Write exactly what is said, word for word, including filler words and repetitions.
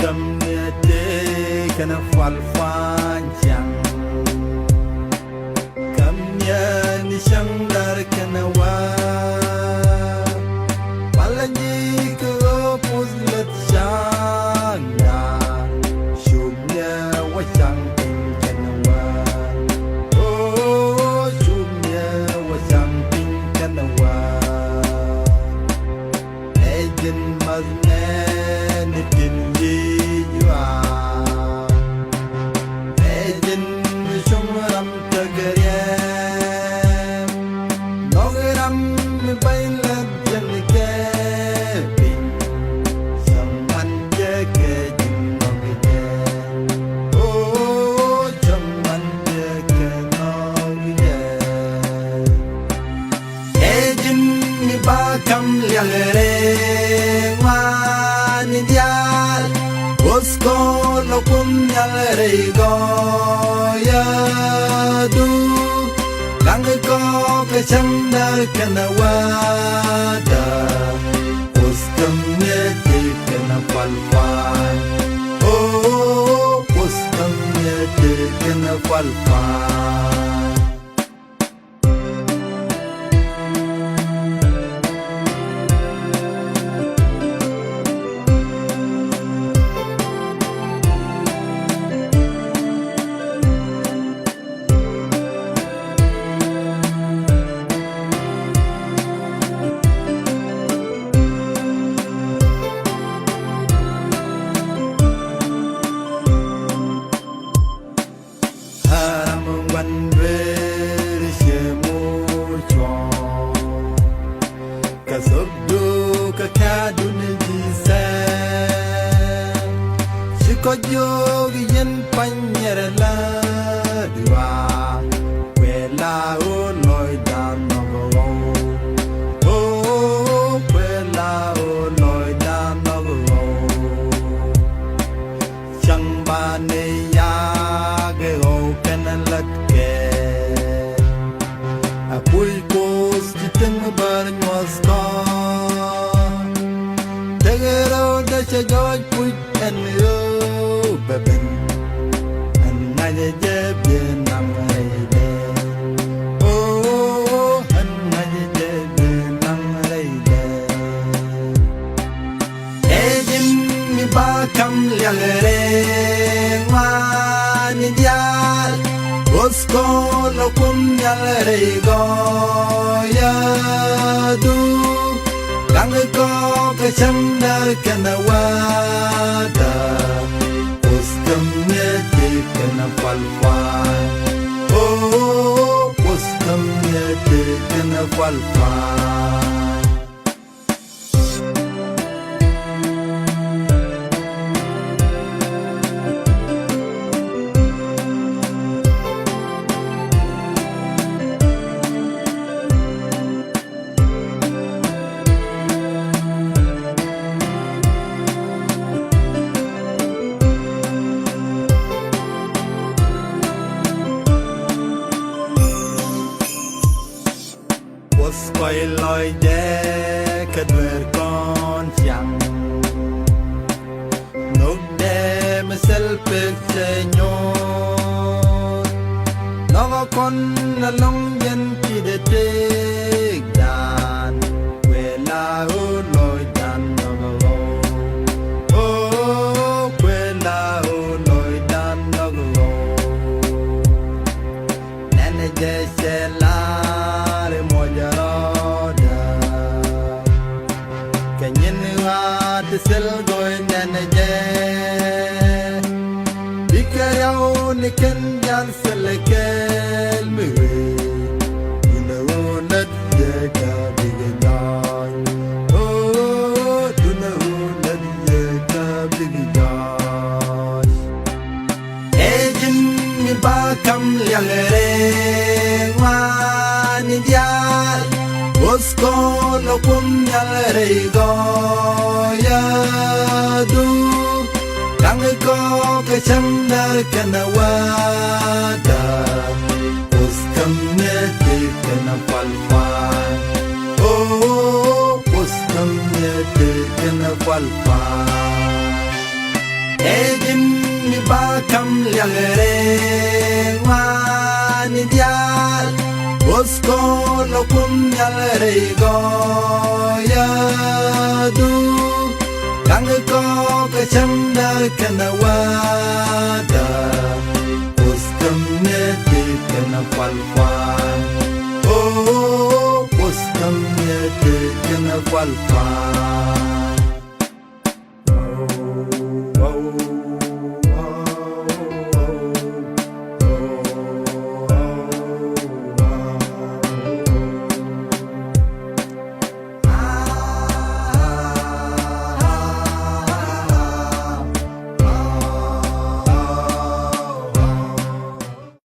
Käm ni tëë kɛnɛ pual pua̱ny ciaŋ. Käm ni ni cäŋ däär kɛnɛ wä. Palä nyi kɛ ɣöö puth lät ca̱ŋ na. Cum ni wä ca̱ŋ piny kɛnɛ wä. O, cum ni wä ca̱ŋ piny kɛnɛ wä. Ɛ ji̱n math nɛɛni tin yic yuaar. Ɛ ji̱n cuŋ ram tekɛ riɛm. Nhɔk ram mi ba̱ny lät jiɛn kɛ piny. Cäŋ man jɛ kɛ ji̱n nhɔk jɛ. O, cäŋ man jɛ kɛ nhɔk jɛ. Ɛ ji̱n mi ba ka̱m liak rɛy ŋuani diaal. Wuɔth kɔn lɔ Kuoth Nhial rɛy gɔɔyädu. Ka̱ŋ kɔk kɛ cäŋ däär kɛnɛ wädä. Wuɔth käm ni tëë kɛnɛ pual pua̱ny. O, wuɔth käm ni tëë kɛnɛ pual pua̱ny. Ram ŋuan dueer cie mur cuɔ̱ɔ̱ŋ. Kɛ thopdu kɛ kɛ̈ɛ̈dun ji̱ thɛɛ. Ci kɔ jiök yɛn pa̱ny nyɛrɛ lä duaar. Kuɛ la ɣöö lɔcdan nhɔk ɣɔw. O, kuɛ la ɣöö lɔcdan nhɔk ɣɔw. Cäŋ ba ni ya̱a̱k ɛ ɣɔw kɛnɛ lät kɛ. A puc Kuoth ci ti̱ŋ mi bär nyuɔ̱th kɔn. Tekɛ rɛw dee cɛ jɔɔc puc ɛn ɣöö bɛ ben. Ɛn ŋa̱cä jɛ biɛ naŋ rɛydɛ. O, ɛn ŋa̱cä jɛ biɛ naŋ rɛydɛ. Ɛ ji̱n mi ba ka̱m liak rɛy ŋuani diaal. Wuɔth kɔn lɔ Kuoth Nhial rɛy gɔɔyädu. Ka̱ŋ kɔk kɛ cäŋ däär kɛnɛ wädä. Wuɔth käm ni tëë kɛnɛ pual pua̱ny. O, wuɔth käm ni tëë kɛnɛ pual pua̱ny. Wuɔth kɔc lɔcdɛ kɛ dueer kɔn ciaŋ. Nhökdɛ mi thil pek cɛ nyuɔ̱th. Nhɔkɛ kɔn ɛlɔ̱ŋ yɛn ti̱t ɛ tëëkdan. Kuɛ la ɣöö lɔcdan nhɔk ɣɔw. O, kuɛ la ɣöö lɔcdan nhɔk ɣɔw. Nɛnɛ jɛ cɛ lar imuɔc rɔɔdä. Kɛ nyin ɣa̱a̱t ti thil gɔɔy nɛnɛ jɛ. Bikɛ rɛw ni kɛn jal thil kɛɛl mi wee. Dunɛ ɣöö lät yɛ ka bikɛ jɔɔc. O, dunɛ ɣöö lät yɛ ka bikɛ jɔɔc. Ɛ ji̱n mi ba ka̱m liak rɛy ŋuani diaal. Wuɔth kɔn lɔ Kuoth Nhial rɛy gɔɔyädu. Ka̱ŋ kɔk kɛ cäŋ däär kɛnɛ wädä. Wuɔth käm ni tëë kɛnɛ pual pua̱ny. O, wuɔth käm ni tëë kɛnɛ pual pua̱ny. Ɛ ji̱n mi ba kam liak rɛy ŋuani diaal. Kuoth kɔn lɔ Kuoth Nhial rɛy gɔɔyädu. Kaŋ kɔk kä cäŋdä kɛnɛ wädä. Kuoth käm ni ti kɛnɛ kual kuan. O Kuoth käm ni ti kɛnɛ kual kuan.